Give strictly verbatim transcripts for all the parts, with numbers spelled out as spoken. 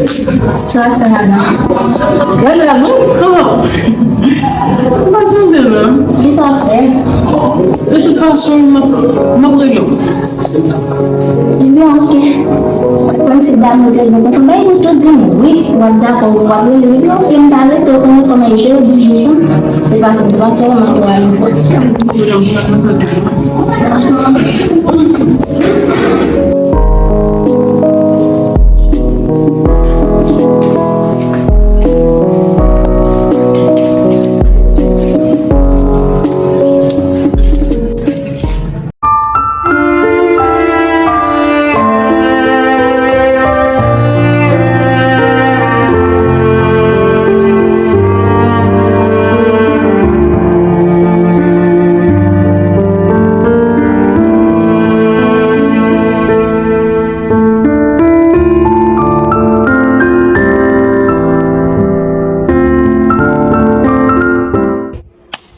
Sa w ap fè madanm? Rele l non. Kòman? M pa santi l non. Kisa w ap fè? De tout fason, m ap, m ap regle w. Ebyen, oke. Menm si dam nan te vle konsa, bay nou tou di m wi, w ap dakò, w ap rele m. Ebyen, oke, m ta rete, w konnen fò m al jere biznis lan. Se pase m te pase w, m ap wè yon fwa.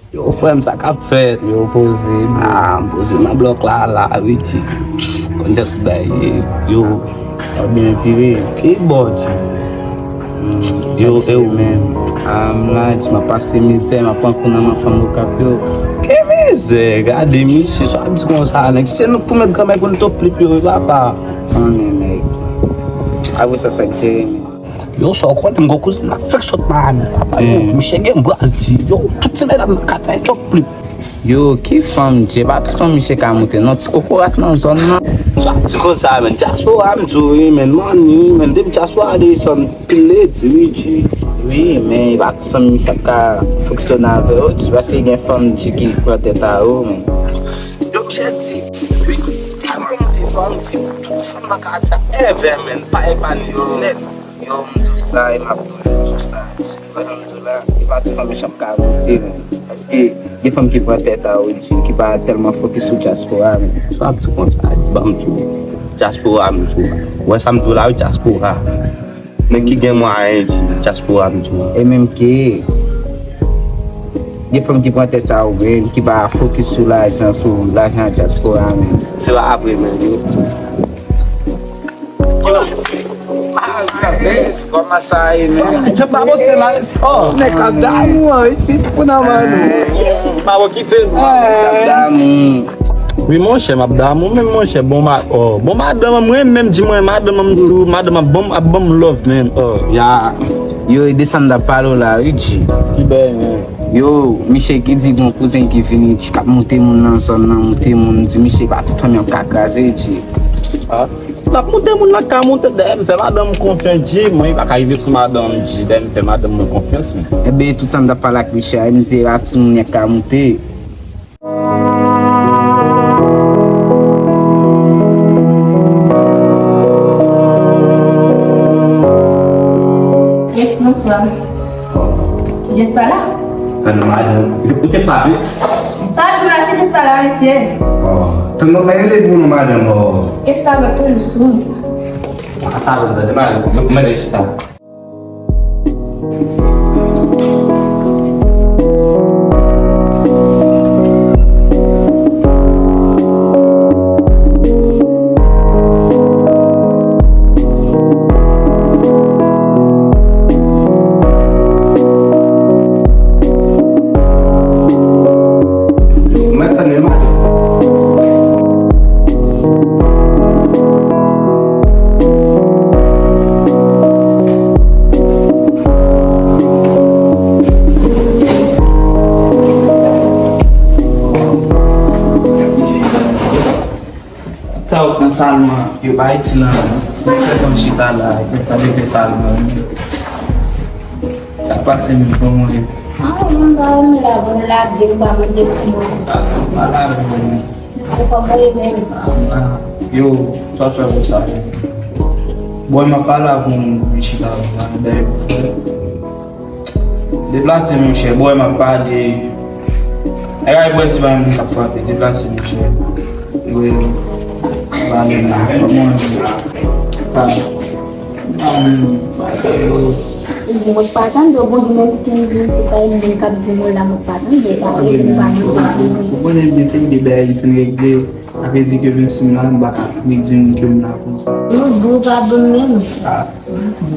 Yo, frè m, sa k ap fèt? Yo, poze, bro. Ah, m poze nan blòk la, la, wi, G. Konn jan tout bagay ye, yo. W ap byen vire. Ki bò, G? Yo, e ou menm? Ah, m la, G, m ap pase mizè, m ap pran kou nan men fanm Okap yo. Ki mizè? Gade, misye, sa w ap di konsa, nèg. Se nou k pou mèt granmèt konn top lip yo, wi, papa. Konnen, nèg. Apre sa, sa k jere, men. Yo, sa w konnen, m gon kouzen m la fèk sot Miami. Papa, yo, misye gen braz, G. Yo, tout ti medam nan katye yo plip. Yo, ki fanm, G, pa tout fanm misye ka moute non, ti kokorat nan zòn nan. Sa w ap di konsa, menn? Dyaspora, m di w, wi, menn, money, menn, depi dyaspora desann, pil ledi, wi, G. Wi, men e pa tout fanm misye ap ka fonksyone avè yo, G, paske gen fanm, G, ki pran tèt a yo, men. Yo, misye di, wi, tèlman moute fanm, G, tout fanm nan katye a, èvè, menn, pa epanye yo nèt. Yo, m di w sa e m ap toujou di w sa. Wè sa m di w la, e pa tout fanm misye ap ka moute, men. Paske gen fanm ki pran tèt a yo, G, ki pa tèlman fokis sou dyaspora, men. Sa w ap di konsa, G, ban m di w. Dyaspora, m di w. Wè sa m di w la, wi, dyaspora. Nèg ki gen mwayen, G, dyaspora, m di w. E menm ke gen fanm ki pran tèt a yo, men, ki pa fokis sou lajan, sou lajan dyaspora, men. Se pa vre, men, yo. Kòman sa ye, men? Jan pa poste la, oh. Nèg k ap damou an, wi, fi pou nan man nou. Pa okipe nou, nèg k ap damou. Wi, monchè, m ap damou, men monchè, bon, ma, oh, bon, madanm, mwen menm, di mwen, madanm, m tou, madanm ap ban m, ap ban m love, men, oh. Ya. Yo, e de sa m t ap pale w la, wi, G. Ki bèy, men. Yo, misye ki di gon kouzen ki vini, G, k ap moute moun nan zòn nan, moute moun, di misye pa tout fanm y ap ka kraze, G. Ah. N ap moute moun nan ka moute dèyè m, fè madanm m konfyans, G, mwen pa ka rive sou madanm, G, dèyè m fè madanm mwen konfyans, men. Enben, tout sa m t ap pale ak misye a, m di, e pa tout moun y ap ka moute. Yes, bonswa. Jess pa la? Tande madanm. Ou te frape? Sa w ap di m la, se Jess pa la, mesye. Oh, tande, mwen rele pou nou, madanm, oh. Esclavage toujou sou. A sa, tande, madanm, mwen chita. Mwen tann yo, madanm. Tout sa yo k nan salon an, yo pa itil anyen. Mwen sèlman chita la, epi m pa leve salon an. Sa k pase menm, kòman w ye? Ah, mwen ba ou la, bon, lage, ou pa mande pou mwen. Ah, pa lave mwen. Ou kòman w ye menm? Ah, yo, sa w fè konsa menm? Bon, m ap pale avè w, m chita la, dèyè pou fè. Deplase, monchè, bò m ap pale. Nèg a, bò se pa moun k ap frape. Deplase, monchè. Wi, pale la. Kòman w ye? Ah. Ah, mwen pa tande w, bon, li menm ki di m se pa yon moun k ap di m la, mwen pa tande, pa rele m, pa mande m. Ou konnen byen se de bagay li fin regle. Sa vle di ke menm si m la, m pa ka redi moun ke m la konsa. Non, bro, pa bon menm. Ah.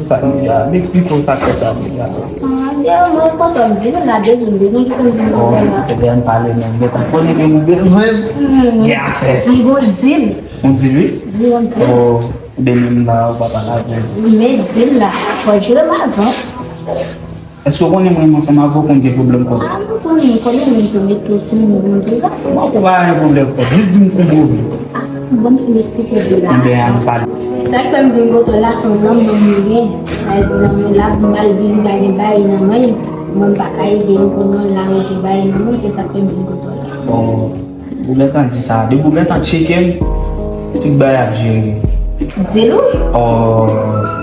Sa deja, depi pou sa fè sa deja. Ah, yo, mwen kontan m vini la, bezwen, bezwen ki fè m vin kontan la. Ebyen, ann pale non, m gentan konnen ke nou bezwen m. Gen afè. M gon dil. Yon dil, wi? Wi, yon dil. Oh, ebyen, menm la, ou pa pale avè m. Men dil la, fò jere m avan. Èske w konnen mwen menm ansanm avè w konn gen pwoblèm kòb? Ah, mwen konnen, mwen konnen mwen tou sou moun, moun tou sa. Mwen pa gen pwoblèm kòb. Jis di m fon bove. Ah, bon, m fin esplike w la. Enben, ann pale. Sa k fè m vin kote w la, se yon zanmi m gen. Sa vle di zanmi la, pou m al vini, pa gen bagay nan men l. Mwen, m pa ka ede m konnen la, ou gen bagay nan men w, se sa k fè m vin kote w la. Bon. Ou gentan di sa. Depi ou gentan tcheke m, tout bagay ap jere. Dil ou? Oh,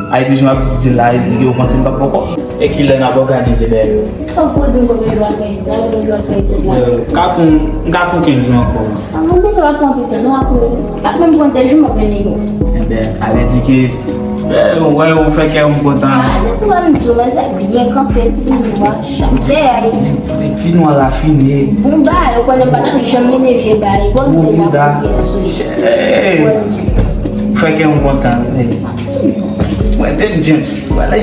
Ayiti jan ap di dil la, Ayiti yo panse m p ap poko. E kilè n ap òganize bèl yo? Fòk ou di m konbyen jou ap fè isit la, konbyen jou ap fè isit la. Euh, m ka fè yon, m ka fè yon kenz jou ankò. Ah, mwen panse w ap pran pita, non, ap, ap menm pran de jou m ap mennen yo. Enben, ale di ke Eh, ou wè, ou fè kè m kontan. Ah, se pou m di w, men se byen kanpe, ti nwa, chaptè. Ti, ti, ti nwa rafine. Bon bagay, ou konnen m pa t ap janm renmen vye bagay. Bon, m deja bouda. Ou fè kè m kontan. Mwen, James, wè la.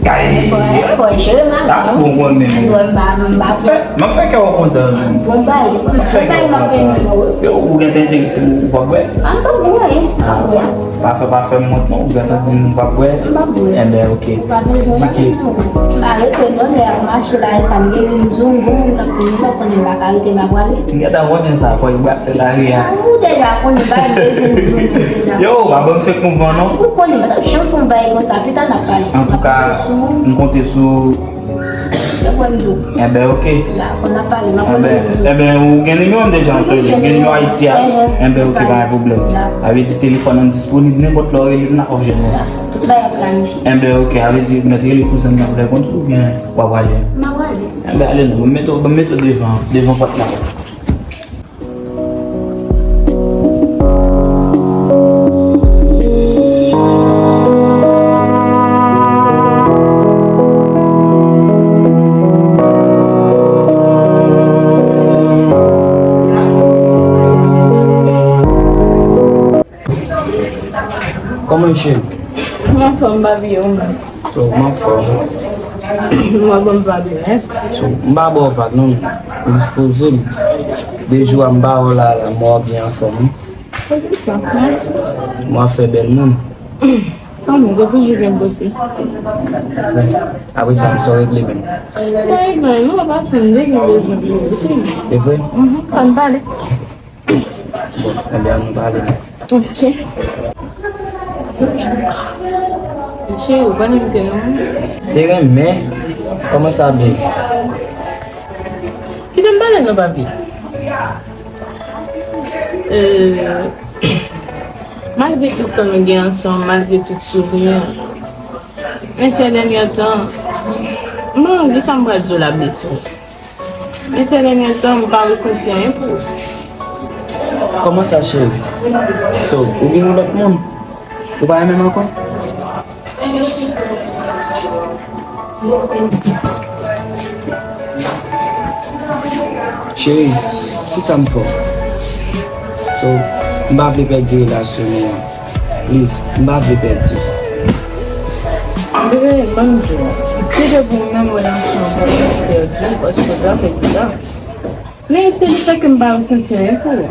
Gay. Fò, fò jere m avan. Bon, bon, men. M pa, m pa. Fè, m ap fè kè w kontan. Bon bagay, bon bagay, m ap renmen w. Yo, ou gentan enterese m, ou p ap bwè? Ah, m p ap bwè, m p ap bwè. Pa fè, pa fè m wont non, ou gentan di m ou p ap bwè. M p ap bwè. Enben, oke. Ou pa bezwen pale non. M pa rete non, lè y ap mache la, e sa m gen, m di w, m gon moun k ap konnen m, ou konnen m pa ka rete, m pa prale. M gentan konnen sa, fò y bwè ak sèl lari a. Ah, ou deja konnen, pa bezwen di m deja. Yo, pa ban m fèk konprann non. Ou konnen, m pa t ap janm fè yon bagay konsa, pita n ap pale. Antouka, m konte sou ou. Yo pran m di w. Enben, oke. Dakò, n ap pale, m ap pale. Enben, enben, ou gen nimewo m deja, m sonje. Ou gen nimewo Ayiti a? Enben, oke, pa gen pwoblèm. Sa vle di telefòn an disponib, nenpòt lè w rele m, n ap jwenn ou. Tout bagay ap planifye. Enben, oke, sa vle di mèt rele kouzen m nan lè konn oubyen w ap prale? M ap prale. Enben, ale non, ban m mete w, ban m mete w devan, devan pòt la. Kòman cheri? M anfòm, papi, ou menm? So, m anfòm. M wè bon, m pa byen nèt. So, m pa ba w vag non, m jis poze m. De jou a m pa wè w la, la, m wè w byen anfòm, wi. Poze sa, mèsi. M wè w fè bèl moun. Fanmi, ou toujou gen bote. Vre. Apre sa, m sa w regle menm? M pa regle anyen non, pase m te gen bezwen pou ou, wi. E vre? Mhm, ann pale. Bon, enben, ann pale. Ok. Cheri, ou pa renmen m te renmen? Te renmen? Kòman sa vle? Kite m pale non, papi. Euh, malgre tout tan nou gen ansanm, malgre tout souvni, men sè dènye tan, m pa konn kisa m pral di w la, Betty. Men sè dènye tan, m pa resanti anyen pou ou. Kòman sa, cheri? So, ou gen yon lòt moun? Ou pa renmen m ankò? Cheri, kisa m fè w? So, m pa vle pèdi relasyon nou an. Please, m pa vle pèdi. Bebe, ban m di w, si se te pou mwen menm, relasyon an pa t ap pèdi, paske w t ap fè pita. Men se lefètke m pa resanti anyen pou ou.